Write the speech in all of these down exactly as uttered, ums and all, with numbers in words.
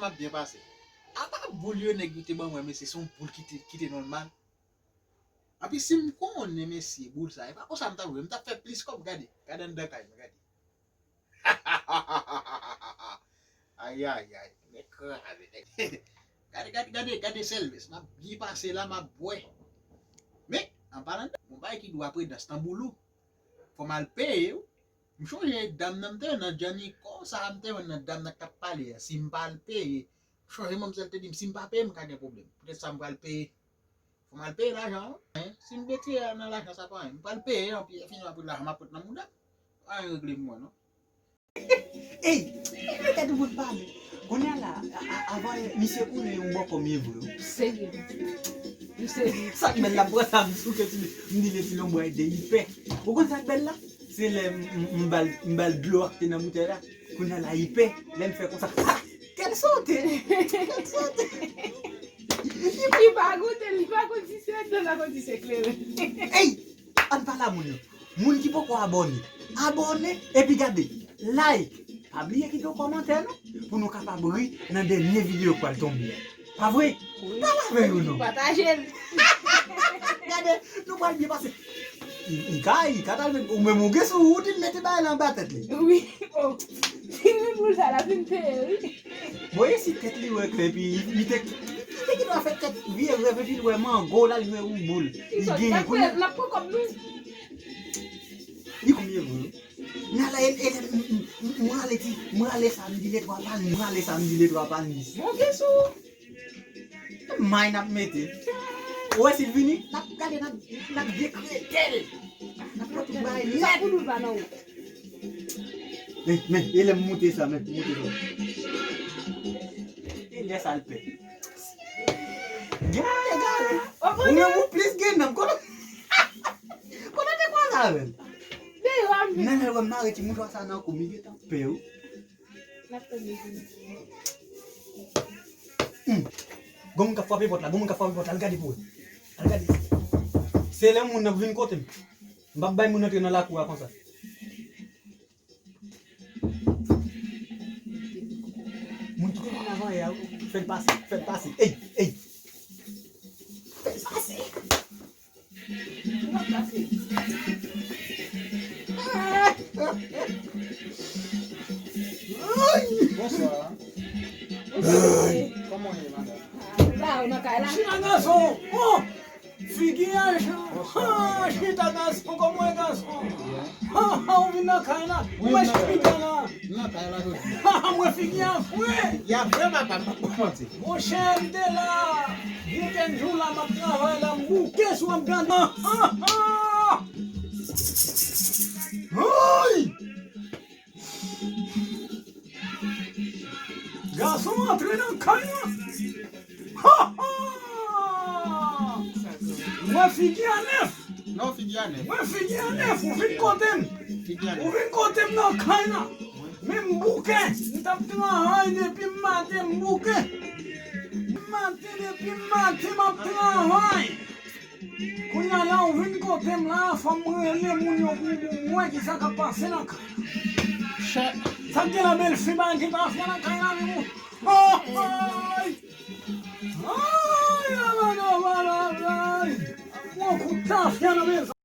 M ap byen pase. Apa boul yo nèg yo te ban mwen, mesye, se yon boul ki te, ki te nòmal. Anpi si m konnen, mesye, boul sa, e pa konsa m t ap jwe. M t ap fè plis kòb, gade. Gade anndan kay mwen, gade. Ayayay, nèg kraze, nèg. Gade, gade, gade, gade Sèlvès, m ap byen pase la, m ap bwè. Men, an palan de, yon bagay ki dwe ap redan Stanboulou. Fò m al peye, wi. M chonje dam nan m te wè nan Djaniko, sa a m te wè nan dam nan k t ap pale a. Si m pa al peye, m chonje manmzèl te di m, si m pa peye, m ka gen pwoblèm. Poutèt sa, m pral peye. Fò m al peye lajan an. Si m retire nan lajan, sa pa anyen. M pral peye, anpi fini apre lajan m ap pot nan mouda m. Pa anyen regle pou mwen, non. Ey, tèt ou bout pale. Kounye a la, a- a- avan misye konnen yon bòkò m ye vre wi. Serye. Ou serye. Sa k bèl la, m pran sa, m souke ti, m di le ti lonbray de ipè. Ou konn sa k bèl la? Se lè m- m- m bal m bal dlo ak te nan boutèy la. Kounye a la ipè, lè m fè konsa. Ha! Kèl sote! Kèl sote! Li pa goute, li pa konn si se dlo, la konn si se kleren. Ey! Ann pale a moun yo. Moun ki poko abòne, abòne epi gade, like. Pa bliye kite yon kòmantè non, pou nou kapab ri nan dènye videyo k pral tonbe a. Pa vre? Wi. Pale avè yo non. Pataje l. Gade, nou pral byen pase. I- Ika, Ika t al met, ou menm ou gen sou ou, ou di l mete bagay la anba tèt li. Wi. Oh. Fin ri boul sa la, fin peye, wi. Bon, e si tèt li wè klè, epi li te, li te gen dwa fè tèt vye rèv, epi l wè mango la, l wè yon boul. Li gen, kounye a l ap pran kòb nou. Li konbyen vre? Nan la, el, el, m, m, m, m rale ti, m rale samdi le twa palmis, m rale samdi le twa palmis. Monte sou. May n ap mete. Ou wè si l vini, n ap gade, n ap, n ap dekrete l. N ap fè tout bagay nèt. Sa pou nou pa nan wout. Men, men, e lè m moute sa, men, moute sa. E lè sa l pè. Gade, gade. Ou menm ou plis gen nanm. Kote, kote te kwaze avè l? Deyò a, men. Nan, nan, wè m mare ti mouchwa sa nan kou m, li gentan pè, wi. N ap tann li vini. Hmm. Gon moun k ap frape pòt la, gon moun k ap frape pòt la, al gade pou wè. Al gade. Se lè moun nan vin kote m. M p ap bay moun antre nan lakou a konsa. Moun ki te vin avan yè a, fè l pase, fè l pase. Ey, ey. Fè l pase. Ou p ap pase. Bonswa. Bonswa. Kòman w ye, madanm? Ah, ou la, ou nan kay la? Chita gason. Oh! Figi a jan. Ah, chita gason, kòman w ye, gason? Ah, ah, ou vin nan kay la? Ou wè chita la? Nan kay la jodi a. Ah, mwen figi a fre. Y a fre, papa, m p ap manti. Monchè, m te la. Vye kenn jou la, m ap travay la, m bouke sou m ap gade. Ah, ah, ah. Ay! Gason antre nan kay la. Ha, ha! Mwen figi a nèf. Non, figi a nèf. Mwen figi a nèf, ou vin kote m. Figi a nèf. Ou vin kote m nan kay la. Men m bouke, m t ap travay depi m maten, m bouke. M maten, depi m maten, m ap travay. Kounye a la, ou vin kote m la, fò m rele moun yo pou, pou m wè kisa k ap pase nan kay la. Chè. Sa k gen la, bèl fi, bagay ki pa fè nan kay la, men ou. Oh, ay! Ay, ay, ay, ay, ay, ay! Bon, kout tafya nan mezon.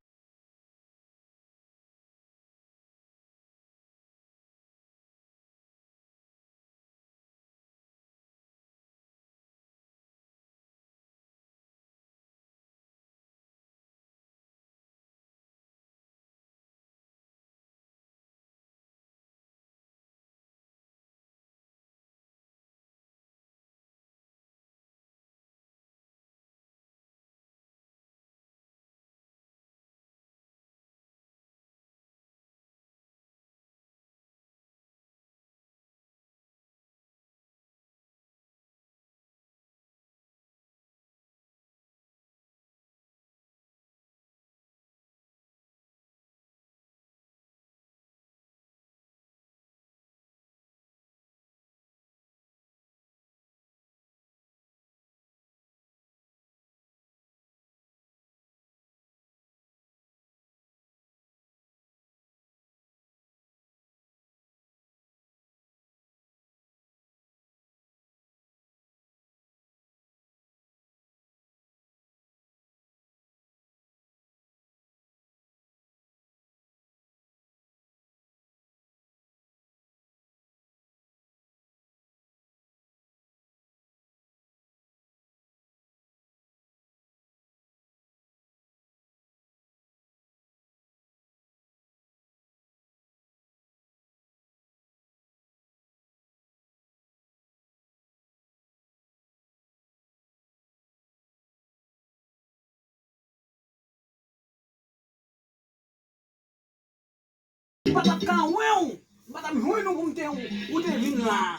pa t ap ka wè w. M pa t ap jwenn ou pou m te, ou te vin la.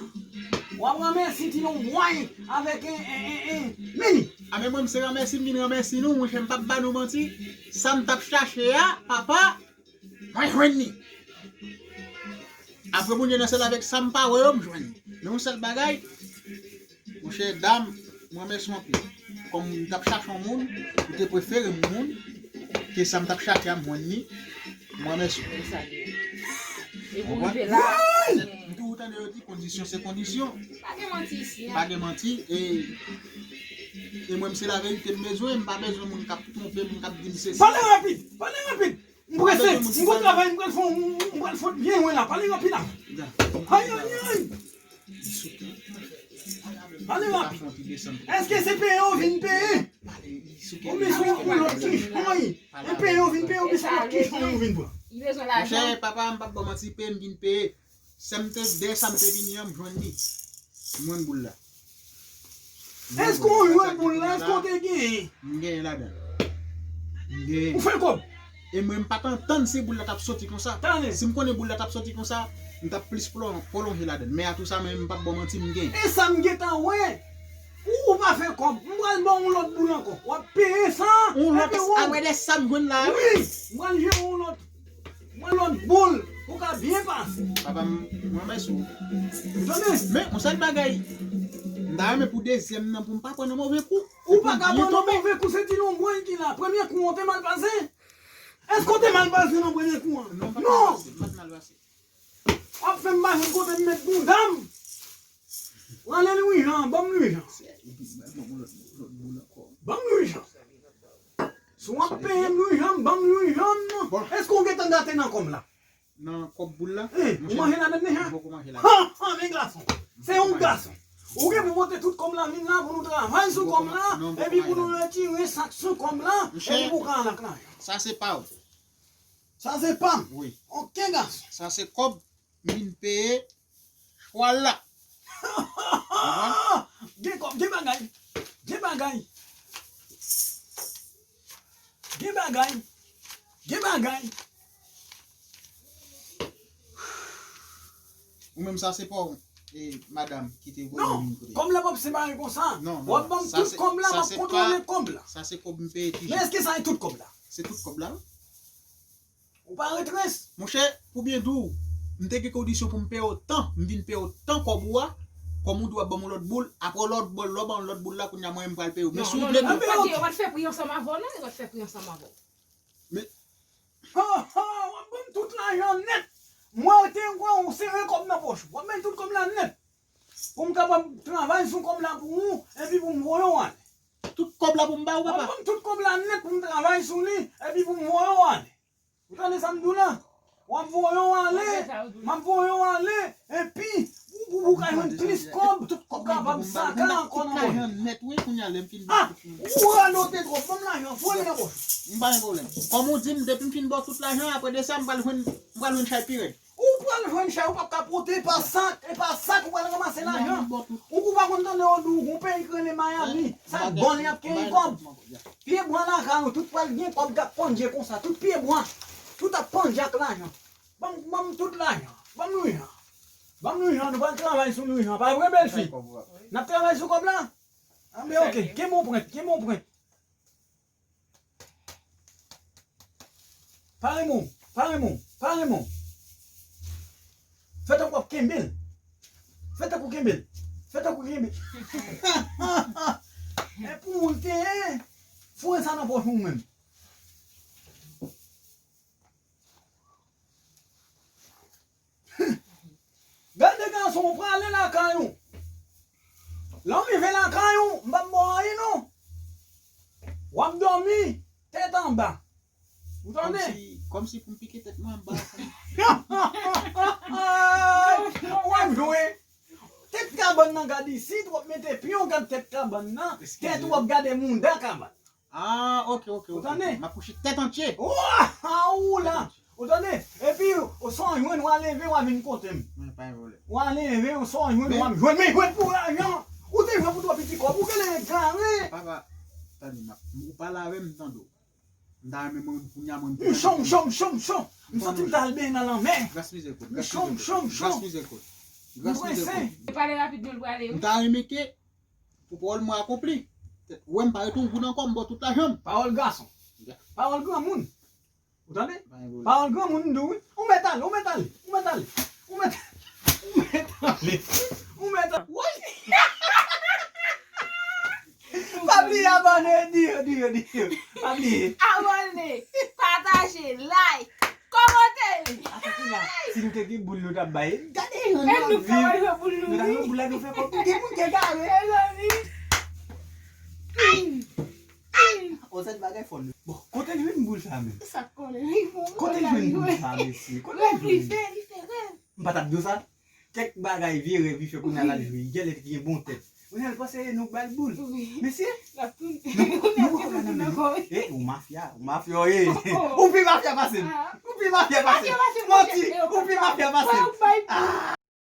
W ap ranmèsi ti lonbway avèk en, en, en, en, meni. A, men mwen, m se ranmèsi m vin ranmèsi nou, monchè, m p ap ba nou manti. Sa m t ap chache a, papa, mwen jwenn li. Apre Bondye nan syèl avèk sa m pa wè yo, m jwenn li. Men yon sèl bagay, monchè, dam, mwen renmèsye w anpil. Kòm m t ap chache yon moun, ou te prefere m moun ke sa m t ap chache a, m jwenn li. Mwen renmèsye w. E pou rive la. M toujou tande yo di kondisyon se kondisyon. Pa gen manti isi a. Pa gen manti. E, e mwen, m se laverite m bezwen. M pa bezwen moun k ap twonpe m, k ap di m sesi. Pale rapid! Pale rapid! M prese, m gon travay, m pral fè, m pral fè byen lwen la. Pale rapid la. Ay, ay, ay. Pale rapid. Èske se peye yo vin peye? Oubyen se yon lòt kichon? E peye yo vin peye, oubyen se lòt kichon yo vin pran? Monchè, papa, m p ap ba w manti, peye m vin peye. Sa m te, dèyè sa m te vini an, m jwenn li. M jwenn boul la. Èske w jwenn boul la? Èske w te genyen? M genyen ladan l. M genyen. Ou fè kòb? E mwen, m pa t antann si boul la t ap soti konsa. Tande. Si m konnen boul la t ap soti konsa, m t ap plis pwolon-, pwolonje ladan l. Men atou sa, men m p ap ba w manti, m genyen. E sa m gentan wè. Ou, ou pa fè kòb. M pral ba w yon lòt boul ankò. W ap peye sa. Yon lòt, epi w, apre de sa m jwenn la, wi, m pral jere yon lòt. Mwen lòt boul, ou ka byen pase. Papa m, mwen renmèsye w. Ou tande? Men, yon sèl bagay, m ta renmen pou dezyèm nan, pou m pa pran nan move kou. Ou pa ka pran nan move kou, se ti lonbway ki la. Premye kou an, w te mal pase? Èske w te mal pase nan premye kou an? Non, m pa t mal pase, m pa t mal pase. W ap fè m pa jwenn kote m met bounda m. Rale Lwijan, ban m Lwijan. Ban m Lwijan. Si w ap peye m Lwijan, ban m Lwijan. Bon. Èske w gentan gate nan kòb la? Nan kòb boul la? Eh, ou manje ladann deja? M poko manje ladann. Ha, ha, men gason. Se yon gason. Ou gen pou pote tout kòb la vin la pou nou travay sou kòb la, epi pou nou retire sa k sou kòb la, epi pou ka al ak lajan. Sa se pa w. Sa se pa m. Wi. Oke, gason. Sa se kòb m vin peye chwal la. Gen kòb, gen bagay. Gen bagay. Gen bagay. Gen bagay. Ou menm sa se pa w, e, madanm ki te voye m vin kote. Non, kòb la p ap separe konsa. Non, non. W ap ban m tout kòb la, m ap kontwole kòb la. Sa se kòb m peye ti jan. Men èske sa e tout kòb la? Se tout kòb la, wi. Ou pa ret rens. Monchè, pou byen di w, m te gen kondisyon pou m peye w tan, m vin peye w tan kòb ou a, kòm ou di w ap ban m yon lòt boul, apre lòt boul, lè w ban m lòt boul la, kounye a mwen menm m pral peye w. Men si w vle m... Yo pa t fè pri ansanm avè w non, yo pa t fè pri ansanm avè w. Men... Ha, ha, w ap ban m tout lajan nèt. Mwen te kwè w sere kòb nan pòch ou. W ap ban m tout kòb la nèt. Pou m kapab travay sou kòb la pou ou, epi pou m voye w ale. Tout kòb la pou m ba ou, papa? W ap ban m tout kòb la nèt pou m travay sou li, epi pou m voye w ale. Ou tande sa m di w la? W ap voye w ale, m ap voye w ale, epi ou, ou, ou ka jwenn plis kòb, ou kapab saka ankò nan mwen. Tout lajan nèt, wi, kounye a, lè m fin ba tout moun. Ou radote twòp, ban m lajan, voye m nan pòch. M pa gen pwoblèm. Kòm ou di m, depi m fin ba w tout lajan, apre de sa, m pral jwenn, m pral jwenn chay pi rèd. Ou pral jwenn chay, ou p ap ka pote, e pa sak, e pa sak ou pral ranmase lajan. Ou, ou pa konn tande yo di w gon peyi k rele Miami, sa k bon li ap kenbe kòb. Pye bwa lakay ou tout pral gen kòb k ap pandje konsa, tout pye bwa, tout ap pandje ak lajan. Ban m, ban m tout lajan. Ban m Lwijan. Ban m Lwijan, nou pral travay sou Lwijan. Pa vre, bèlfi? N ap travay sou kòb la? Anben, oke. Kenbe yon prent, kenbe yon prent. Pa renmen w, pa renmen w, pa renmen w. Fè tankou w ap kenbe l. Fè tankou w kenbe l. Fè tankou w kenbe l. E pou ou l te ye, foure sa nan pòch ou menm. Gade gason, ou prale lakay ou. Lè w rive lakay ou, m p ap ba w anyen non. W ap dòmi tèt anba. Ou tande? Kòmsi, kòmsi pou m pike tèt mwen anba. W ap jwe. Tèt kabann nan gade isit, w ap mete pye w gad tèt kabann nan, tèt ou ap gade mouda kabann. Ah, ok, ok, ok. Ou tande? M ap kouche tèt antye. Wa! Ah, ou la! Ou tande? Epi, ou sa w jwenn, w a leve, w a vin kote m. Mwen pa yon vòlè. W a leve, ou sa w jwenn, w a jwenn. Men jwenn pou lajan. Ou te jwenn pou twò piti kòb, ou genlè egare. Papa, tande, m ap, ou pale avè m, m tande w. M ta renmen mwen kounya mwen. M cho, m cho, m cho, m cho. M santi m ta al benyen nan lanmè. Gras mizè kout. M cho, m cho, m cho. Gras mizè kout. Gras mizè kout. Se pale rapid nou l prale wi. M ta renmen ke pou pawòl mwen akonpli. Ou wè m pa ret yon goud ankò, m ba w tout lajan m. Pawòl gason. Pawòl granmoun. Ou tande? Pawòl granmoun m di w wi. Ou mèt ale, ou mèt ale, ou mèt ale. Ou mèt ale. Ou mèt ale. Ou mèt ale. Woy! Pa bliye abòne, di yo, di yo, di yo. Pa bliye. Abòne, pataje, like, kòmante. Ata kounye a, si nou te gen boul nou t ap bay. Gade yo, nou ap viv. Nou ta jwe boul la, nou fè kòb. Gen moun ki egare. Mezanmi. Ozèt bagay fò nou. Bon, kote l jwenn boul sa menm? Sa konnen li bon. Kote l jwenn boul sa mesye? Kote l jwenn? Li fè, li fè rèv. M pa t ap di w sa? Kèk bagay vye rèv li fè kounye a l al jwe. Li genlè te gen bon tèt. Kounye a l panse nou k ba l boul. Mesye? L ap tounen. Nou poko ka nan men nou. E, ou mafya, ou mafya w ye. Ou pi mafya pase m. Ou pi mafya pase m. Manti, ou pi mafya pase m.